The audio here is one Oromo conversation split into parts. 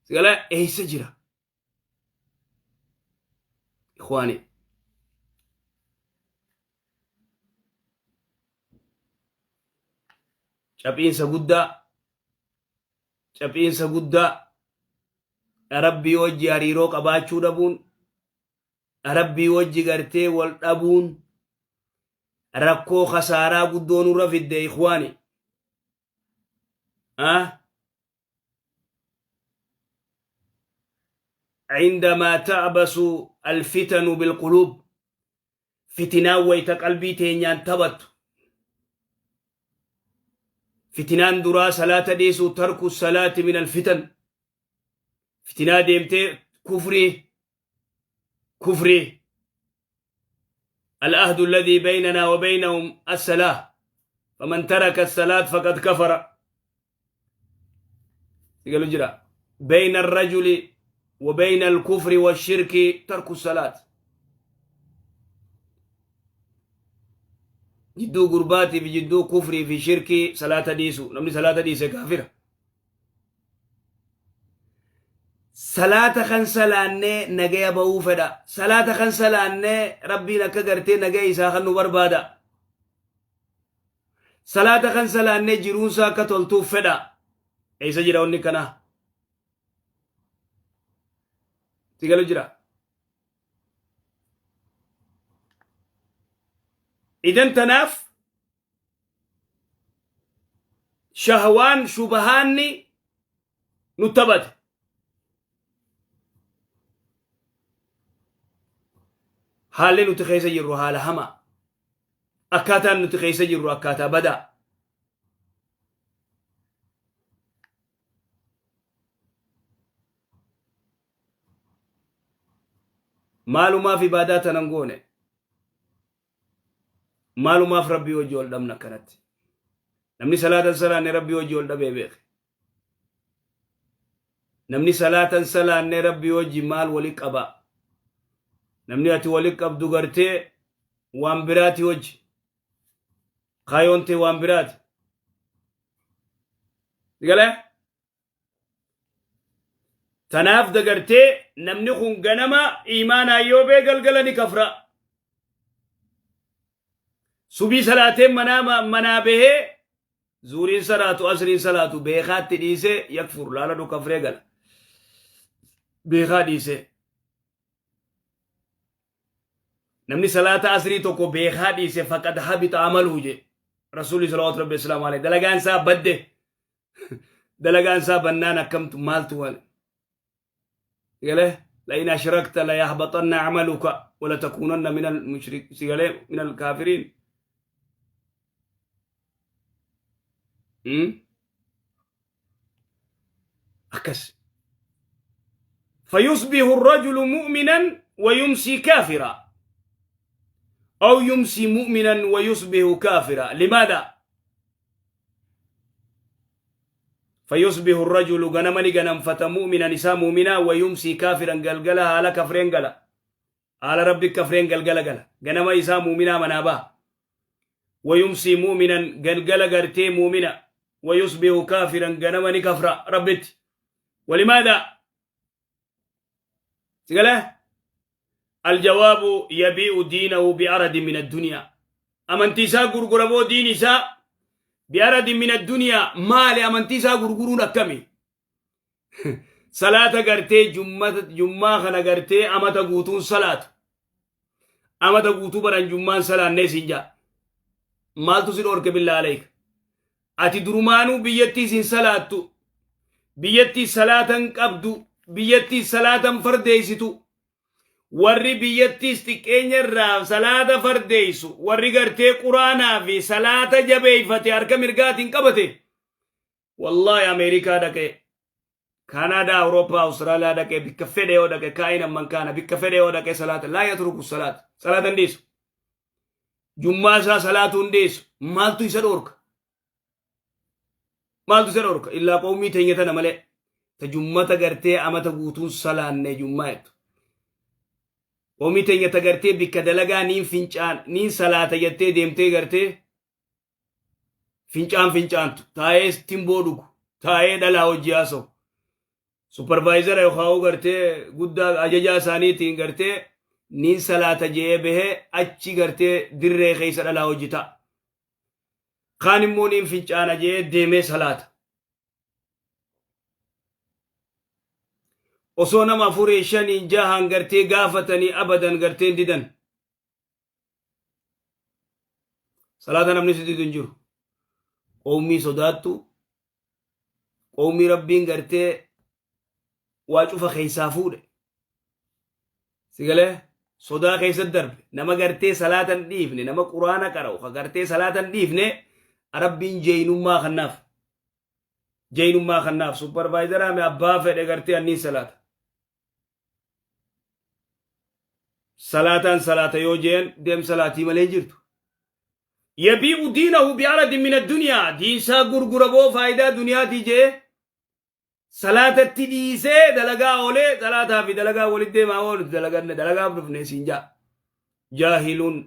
Sigala eessa jira? Ikhwaani. Caphiinsa guddaa caphiinsa guddaa Rabbii wajji hariiroo qabaachuu dhabuun Rabbii wajji gartee wal dhabuun rakkoo kasaaraa guddoo nurra fidde ikhwaani. Ah? عندما تعبس الفتن بالقلوب fitinaan wayta qalbii teenyaan taphattu fitinaan duraa salaata dhiisuu tarku salaati min alfitan fitinaa deemtee kufrii kufrii العهد الذي بيننا وبينهم الصلاة فمن ترك الصلاة فقد كفر قالوا جرا بين الرجل وبين الكفر والشرك ترك الصلاة jidduu gurbaatii fi jidduu kufrii fi shirkii salaata dhiisu namni salaata dhiise kaafira salaata kan salaannee nagaya bahuu fedha salaata kan salaannee rabbiin akka gartee nagaya isaa kan nu barbaada salaata kan salaannee jiruunsaa akka toltuuf fedha eessa jira wanni kanaa si galu jira idan tanaaf shahwaan shubahaanni nu taphate haalli nuti keessa jirru haala hamaa akkaataan nuti keessa jirru akkaataa badaa Maalumaaf ibaadaa tanan goone? Maalumaaf Rabbii wajji wal dhabna akkanatti? Namni salaatan salaanne Rabbii wajji wal dhabee beeke. Namni salaatan salaanne Rabbii wajji maal wali qaba? Namni ati wali qabdu gartee waan biraati wajji. Kaayoon tee waan biraati. Galee? Tanaaf dagartee namni kun ganama iimaanaan yoo bee galgala ni kafra. Subii salaatee manaa manaa bahee zuuriin salaatu asriin salaatu beekaatti dhiisee yakfur laaladhu kafree gala. Beekaa dhiisee. Namni salaata asrii tokko beekaa dhiise faqad habita amaluhu jedhe. Rasuulli salawaatu rabbi wasalaamu alayhi dalagaan isaa badde. Dalagaan isaa bannaan akkamtu maaltu waan galee la'in ashrakta la yahbaxanna amaluka wala takuunanna min al-mushrik si galee min al-kaafiriin. Akkas. فيصبح الرجل مؤمنا ويمسي كافرا أو يمسي مؤمنا ويصبح كافرا لماذا؟ فيصبح الرجل غنمني غنمفة مؤمنا نساء مؤمنا ويمسي كافرا قلقلا على كفرين قلا على ربي كفرين قلقلا قلا غنم إساء مؤمنا منابا ويمسي مؤمنا قلقلا قرتي مؤمنا ويصبح كافرا غنمني كفرا ربت ولماذا؟ سقله الجواب يبيع دينه بعرض من الدنيا amantii isaa gurgura moo diin isaa bi'aradi min addunyaa maali amantii isaa gurguruun akkami salaata gartee jummaa kana gartee amata guutuun salaatu amata guutuu baran jummaan salaannee siin jaa maaltu si dhoorke billaa alayka ati durumaanuu biyyattii sin salaattu biyyattii salaatan qabdu biyyattii salaatan fardeessitu Warri biyyattiis xiqqeenya irraa salaata fardeessu, warri gartee quraanaa fi salaata jabeeffate harka mirgaatiin qabate, wallaahi Ameerikaa dhaqee, Kaanaadaa, Awurooppaa, Awustiraaliyaa dhaqee, bikka fedhe yoo dhaqe, kaa'in amman kaana, bikka fedhe yoo dhaqee salaata, laa yatruku salaata, salaata hin dhiisu. Jummaa isaa salaatuu hin dhiisu. Maaltu isa dhoorka? Maaltu isa dhorka? Illaa qawmii teenya tana malee. Ta jummata gartee amata guutuun salaanne jummaa jettu. Qawmii teenya ta gartee bikka dalagaa niin fincaan niin salaata jettee deemtee gartee fincaan fincaantu taa'ee timboo dhugu taa'ee dhalaa hojii haasa'u. Supervisor yookaan gartee guddaa ajajaa isaaniitiin gartee niin salaata je'ee bahee achi gartee dirree keessa dhalaa hojjeta. Kaan immoo niin fincaana je'ee deemee salaata. Osoo nama afurii shanii jahaan gartee gaafatanii abadan gartee didan. Salaata namni si didu hin jiru. Qowmii sodaattu, qowmii Rabbiin gartee waa cufa keessaa fuudhe. Si galee sodaa keessa darbe nama gartee salaata hin dhiifne, nama Quraana qara'u ka gartee salaata hin dhiifne, Rabbiin jeeynummaa kannaaf. Jeeynummaa kannaaf supervisoraa mi abbaa fedhe gartee anniin salaata. Salaataan salaata yoo jeen deem salaatii malee hin jirtu. Yabii'u diinahu bi'aradin min addunyaa, diinsaa gurgura boo faayidaa duniyaatii jee salaatatti dhiisee dalagaa oolee, salaataa fi dalagaa walitti deemaa oolu dalaganne dalagaaf dhufne siin jaa. Jaahiluun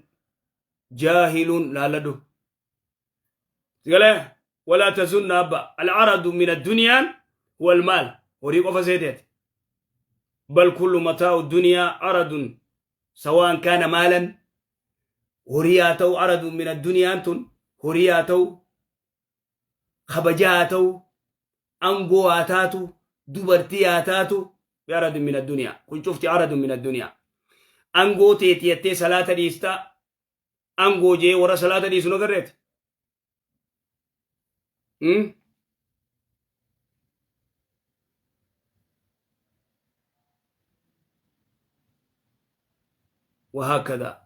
jaahiluun laalladhu. Sigalee walaa tazunna abba al'aradu min addunyaan huwa almaal, horii qofa seeteeti. Bal kullu mataa'u dunyaa aradun sawaan kaana maalan, horii haa ta'u, aradun min addunyaan tun horii haa ta'u, kabajaa haa ta'u, angoo haa taatu, dubartii haa taatu, aradun min addunyaa kun cufti aradun min addunyaa. Angoo teeti jettee salaata dhiistaa, angoo jee warra salaata dhiisu nu agarreeti. وهكذا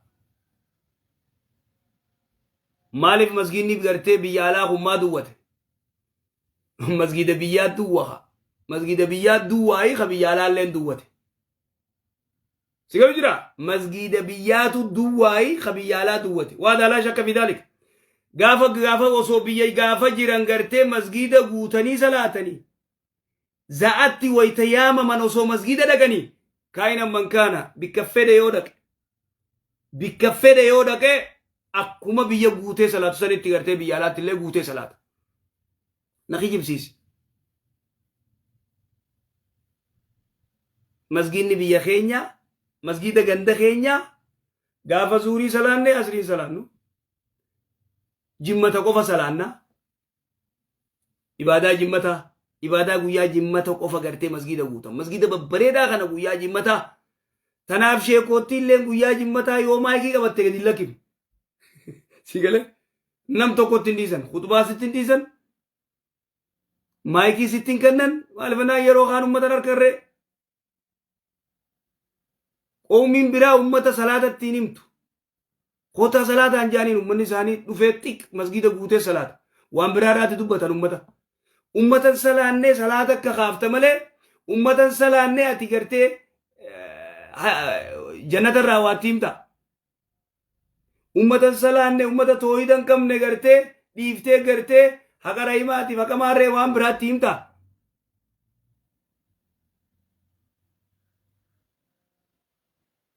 maaliif masgiidni gartee biyya alaa kun maa duwwate? Masgiida biyyaa duwwaha, masgiida biyyaa duwwaayii ka biyya alaalleen duwwate. Si galu jira, masgiida biyyaatu duwwaayi ka biyya alaa duwwate. Waa laa shakka fi dhaalika. Gaafa osoo biyya gaafa jiran gartee masgiida guutanii salaatanii za'atti wayta yaamaman osoo masgiida dhaqanii kaa'inan man kaana bikka fedhe yoo dhaqe, bikka fedhe yoo dhaqe, akkuma biyya guutee salaatu sanitti gartee biyya alaatti illee guutee salaata. Na kijibsiisi. Masgiidni biyya keenya, masgiida ganda keenya, gaafa zuurii salaanne asriin salaannu, jimmata qofa salaanna. Ibaadaa jimmata, ibaadaa guyyaa jimmata qofa gartee masgiida guutan, masgiida babbareedaa kana guyyaa jimmataa. Tanaaf sheekootti illee guyyaa jimmataa yoo maayikii qabatte gadi hin lakkifne. Si galee nam tokkotti hin dhiisan, khutbaa sitti hin dhiisan, maayikii sitti hin kennan. Maalifannaa yeroo kaan ummatan harka irree qoomiin biraa ummata salaata ittiin himtu kootaa salaataan jaaniin ummanni isaanii dhufee xiq masgiida guutee salaata. Waan biraa irraatti dubbatan ummata. Ummatan salaannee salaata akka kaafta malee ummatan salaannee ati gartee jannata irraa waatti himta. Ummatan salaanne, ummata toohida hin qabne gartee dhiiftee gartee haqa rahimaatiif haqa maarree waan biraatti himta.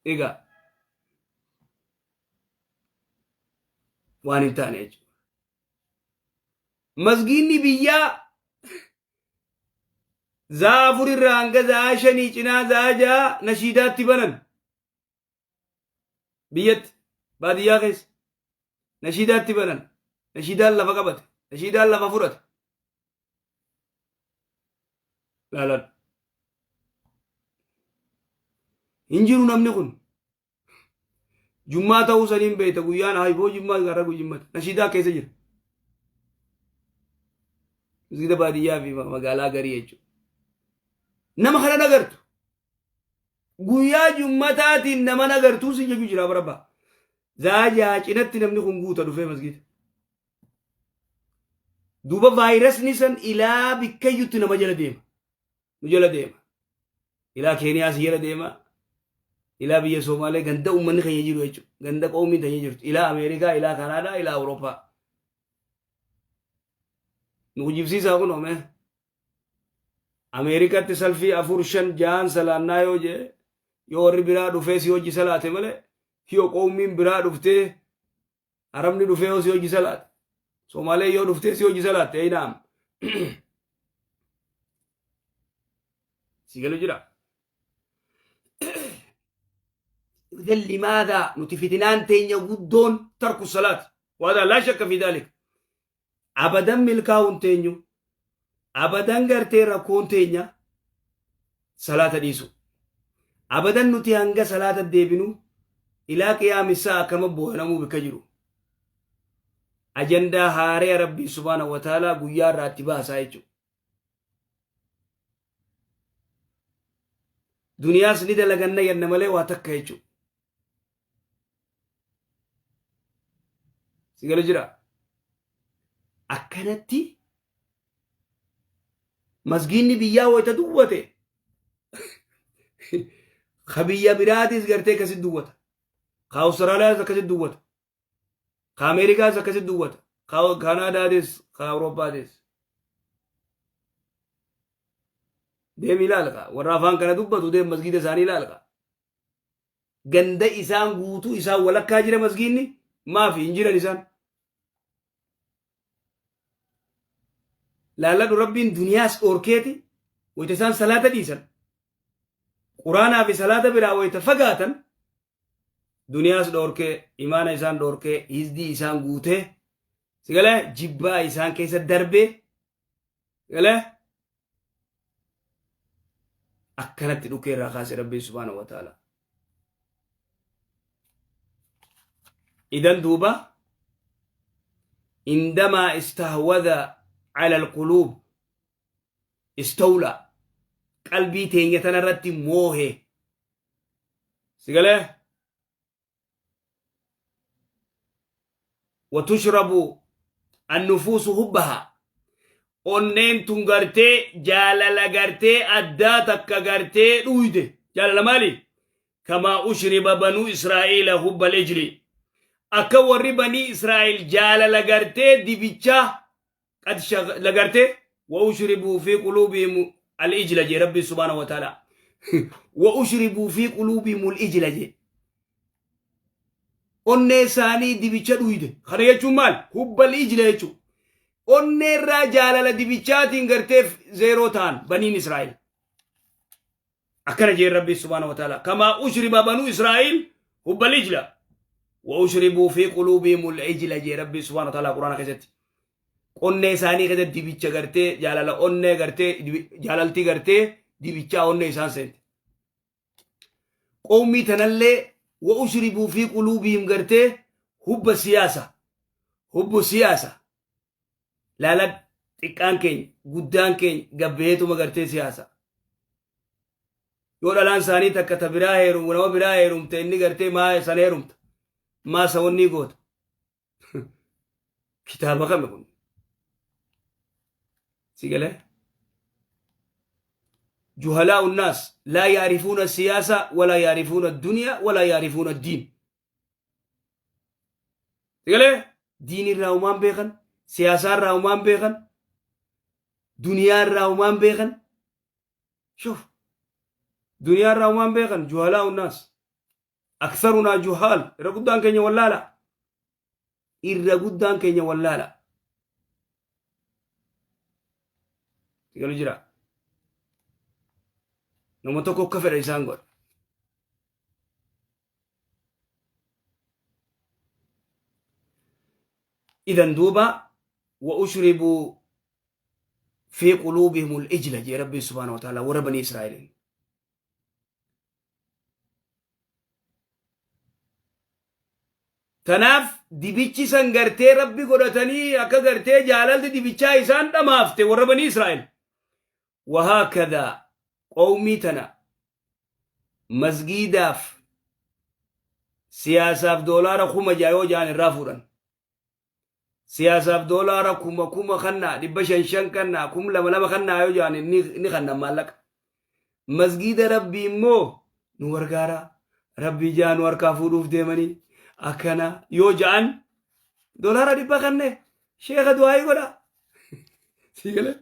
Egaa waan hin taane jechuudha. Masgiinni biyyaa za'a 4 irraa hanga za'a 5 cinaa za'a 6 nashiidaatti banan. Biyyatti baadiyyaa keessa nashiidaatti banan, nashiidaan lafa qabate, nashiidaan lafa fudhate. Laalan hin jiru. Namni kun jummaa ta'uu saniin beekta. Guyyaan hayboo jummaa gara guyyummata nashiidaa keessa jira. Masgiida baadiyyaa fi magaalaa garii jechuudha. Nama kana nagartu guyyaa jummataatiin nama nagartuu si jechuu jira barabba. Zaajaa cinatti namni kun guuta dhufee masgiida. Duuba vaayirasni san ilaa bikkayyutti nama jala deema. Nu jala deema. Ilaa Keeniyaa si jala deema. Ilaa biyya Somaalee ganda uummanni keenya jiru jechuudha. Ganda qoomiin keenya jirtu. Ilaa Ameerikaa, ilaa Kanaadaa, ilaa Awurooppaa. Nu kijibsiisaa kun oomee. Ameerikaatti salfii afur shan jahan salaannaa yoo jee, yoo warri biraa dhufee si hojii salaate malee, yoo qoomiin biraa dhuftee Arabni dhufee yoo si hojii salaate, Somaalee yoo dhuftee si hojii salaatte, eeynaam. Si galu jira. Idan limaadaa nuti fitinaan teenya guddoon tarku salaat. Waadaa laa shakka fi daalik. Abadan milkaa'uun teenyu. Abadan gartee rakkoon teenya salaata dhiisu. Abadan nuti hanga salaata deebinu ilaa qiyaamisaa akkama boohanamuu bikka jiru. Ajandaa haaree Rabbii subhaanahu wa ta'aalaa guyyaa irraa itti baasaa jechuudha. Duniyaas ni dalaganna yanna malee waa takka jechuudha. Si gala jira. Akkanatti masgiinni biyyaa wayita duwwate ka biyya biraatis gartee akkasitti duwwata. Ka Awustiraaliyaas akkasitti duwwata. Ka Ameerikaas akkasitti duwwata. Ka Kaanaadaatis ka Awurooppaatis. Deemi ilaalqa. Warra afaan kana dubbatu deem masgiida isaanii ilaalqa. Ganda isaan guutuu isaan walakkaa jira masgiinni maafi hin jiran isaan. Laalladhu rabbiin duniyaas dhoorkeeti wayita isaan salaata dhiisan. Quraanaa fi salaata biraa wayita fagaatan duniyaas dhoorkee imaana isaan dhoorkee hizdii isaan guutee sigalee jibbaa isaan keessa darbee sigalee akkanatti dhukee irraa kaase rabbiin subhaanahu wa ta'ala. Idan duuba indamaa istahwada ala alquluub istawla qalbii teenya tana irratti moohe sigalee watushrabu annufuusu hubbaha onneen tun gartee jaalala gartee addaa takka gartee dhuyde jaalala maali kamaa ushriba banuu israa'iila hubbal ijli akka warri banii israa'iil jaalala gartee dibichaa qad lagarte wa ushribuu fi quluubihim al-ijla jee rabbi subhaanahu wa ta'ala wa ushribuu fi quluubihim al-ijla jee onnee isaanii dibicha dhuyde kana jechuun maal hubbal ijla jechuun onnee irraa jaalala dibichaatiin garteef zeeroo ta'an baniin israa'el akkana jeen rabbi subhaanahu wa ta'ala kamaa ushriba banuu israa'il hubbal ijla wa ushribuu fi quluubihim al-ijla jee rabbi subhaanahu wa ta'ala quraana keessatti onnee isaanii keessatti dibicha gartee jaalala onnee gartee jaalaltii gartee dibichaa onnee isaan seente. Qowmii tanallee wa ushribuu fi quluubihim gartee hubba siyaasa hubbu siyaasa laala xiqqaan keenya guddaan keenya gabbeetuma gartee siyaasa. Yoo dhalaan isaanii takka ta biraa heerumu nama biraa heerumte inni gartee maa san heerumta maa sawannii goota. Kitaaba kami kun? Si galee? Juhalaa'u naas laa yaarifuuna siyaasa walaa yaarifuuna duniyaa walaa yaarifuuna diin. Si galee? Diin irraa umaan beekan, siyaasaa irraa umaan beekan, duniyaa irraa umaan beekan. Shuf. Duniyaa irraa umaan beekan juhalaa'u naas. Aktharunaa juhaal irra guddaan keenya wallaala. Irra guddaan keenya wallaala. Galu jira. Nama tokko akka fedha isaan godha. Idan duuba wa ushribuu fi quluubihimul ijla jee rabbiin subhaanahu wa ta'ala warra banii Israa'eliin. Tanaaf dibichi san gartee rabbi godhatanii akka gartee jaalalti dibichaa isaan dhamaafte warra banii Israa'el. Wahaakadaa qowmii tana masgiidaaf siyaasaaf doolaara 6000 yoo ja'an irraa fuudhan. Siyaasaaf doolaara kuma kuma kannaa 500 kannaa 2000 kannaa yoo ja'an ni kannan maallaqa. Masgiida rabbii immoo nu gargaara. Rabbii ja'a nu harkaa fuudhuuf deemanii akkana yoo ja'an doolaara 100 kanne sheeka du'aayii godha. Sii galee?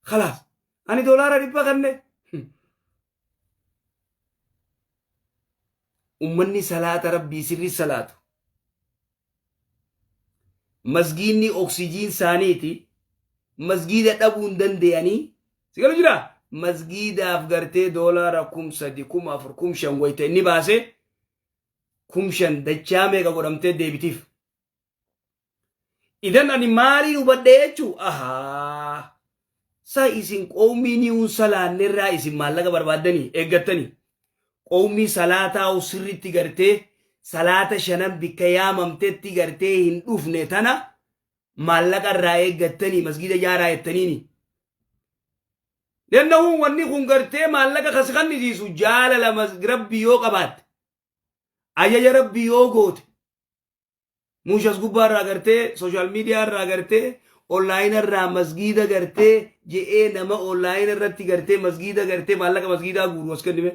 Khalaas ani doolaara 100 kanne. Ummanni salaata rabbii sirri salaatu. Masgiinni oksijiin isaaniiti. Masgiida dhabuu hin danda'anii. Si galu jira? Masgiidaaf gartee doolaara 3000, 4000, 5000 wayita inni baase, 5000 dachaa meeqa godhamtee deebitiif. Idan ani maaliin hubadhe jechuu? Ahaa, sa isin qowmii ni'uun salaannerraa isin maallaqa barbaaddanii eeggattanii, qowmii salaataa sirritti gartee salaata shanan bikka yaamamtetti gartee hin dhufne tana maallaqa irraa eeggattanii masgiida jaaraa jettaniini. Lennahu wanni kun gartee maallaqa kasi kannisiisu jaalala Rabbi yoo qabaatte, ajaja Rabbi yoo goote, muushas gubbaa irraa gartee, social media irraa gartee, online irraa masgiida gartee je'ee nama online irratti gartee masgiida gartee maallaqa masgiidaa guuru as kennime.